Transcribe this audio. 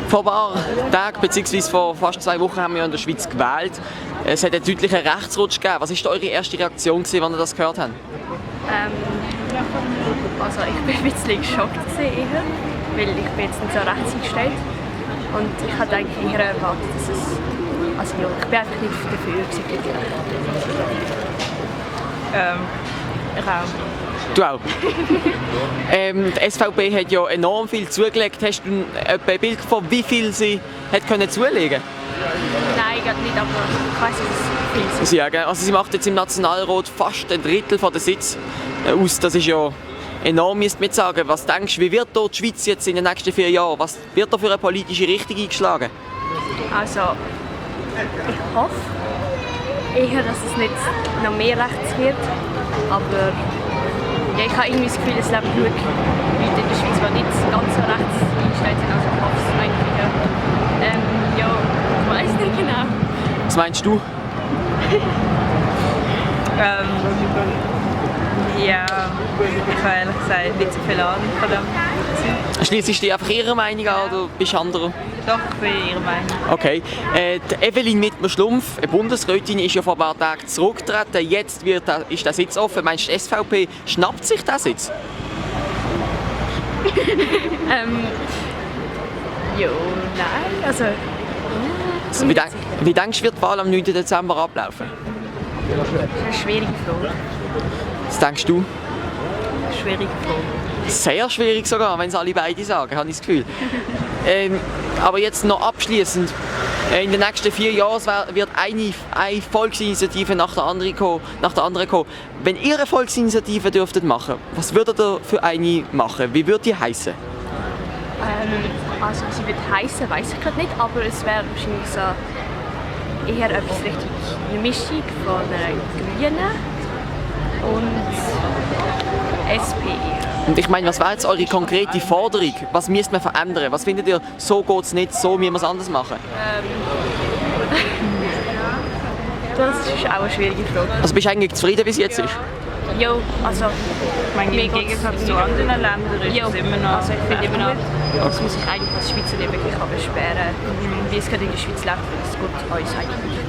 Vor ein paar Tagen bzw. vor fast 2 Wochen haben wir in der Schweiz gewählt. Es hat einen deutlichen Rechtsrutsch gegeben. Was war eure erste Reaktion, als ihr das gehört habt? Also ich bin ein bisschen geschockt eher, weil ich bin jetzt nicht so rechts eingestellt. Und ich hatte eigentlich eher erwartet, dass es... Also ja, ich bin einfach nicht dafür gewesen. Ich auch. Du auch? Die SVP hat ja enorm viel zugelegt. Hast du ein Bild von wie viel sie hat können zulegen? Nein, gerade nicht, aber ich weiss, dass es viel sind. Ja, also sie macht jetzt im Nationalrat fast ein Drittel der Sitze aus. Das ist ja enorm, müsst ihr sagen. Was denkst du, wie wird dort die Schweiz jetzt in den nächsten 4 Jahren? Was wird da für eine politische Richtung eingeschlagen? Also, ich hoffe eher, dass es nicht noch mehr rechts wird. Aber ja, ich habe irgendwie das Gefühl, es leben genug Leute in der Schweiz, die nicht ganz so rechts eingestellt sind. Also ich hoffe es eigentlich. Ja, ich weiss nicht genau. Was meinst du? Ja, ich habe ehrlich gesagt nicht so viel Ahnung von dem. Schliessest du dich einfach ihrer Meinung an oder bist du anderer? Doch, ich bin ihrer Meinung. Okay. Die Evelyn Mittmer-Schlumpf, eine Bundesrätin, ist ja vor ein paar Tagen zurückgetreten. Jetzt ist der Sitz offen. Meinst du, die SVP schnappt sich den Sitz? Ja, nein, also... Wie denkst du, wird die Wahl am 9. Dezember ablaufen? Das ist eine schwierige Frage. Was denkst du? Schwierige Frage. Sehr schwierig sogar, wenn es alle beide sagen, habe ich das Gefühl. Aber jetzt noch abschließend. In den nächsten 4 Jahren wird eine Volksinitiative nach der anderen kommen. Wenn ihr eine Volksinitiative dürftet machen, was würdet ihr für eine machen? Wie würde die heißen? Also sie wird heissen, weiß ich gerade nicht, aber es wäre wahrscheinlich so eher etwas richtig eine Mischung von Grünen und SP. Und ich meine, was wäre jetzt eure konkrete Forderung? Was müsste man verändern? Was findet ihr, so geht es nicht, so müssen wir es anders machen? Das ist auch eine schwierige Frage. Also bist du eigentlich zufrieden, wie es jetzt ist? Ja, also Ich meine, im Gegensatz zu anderen Ländern ist es immer noch... Also ich finde immer noch, das muss sich eigentlich als Schweizer nicht wirklich beschweren, wie es gerade in der Schweiz läuft, weil es gut uns eigentlich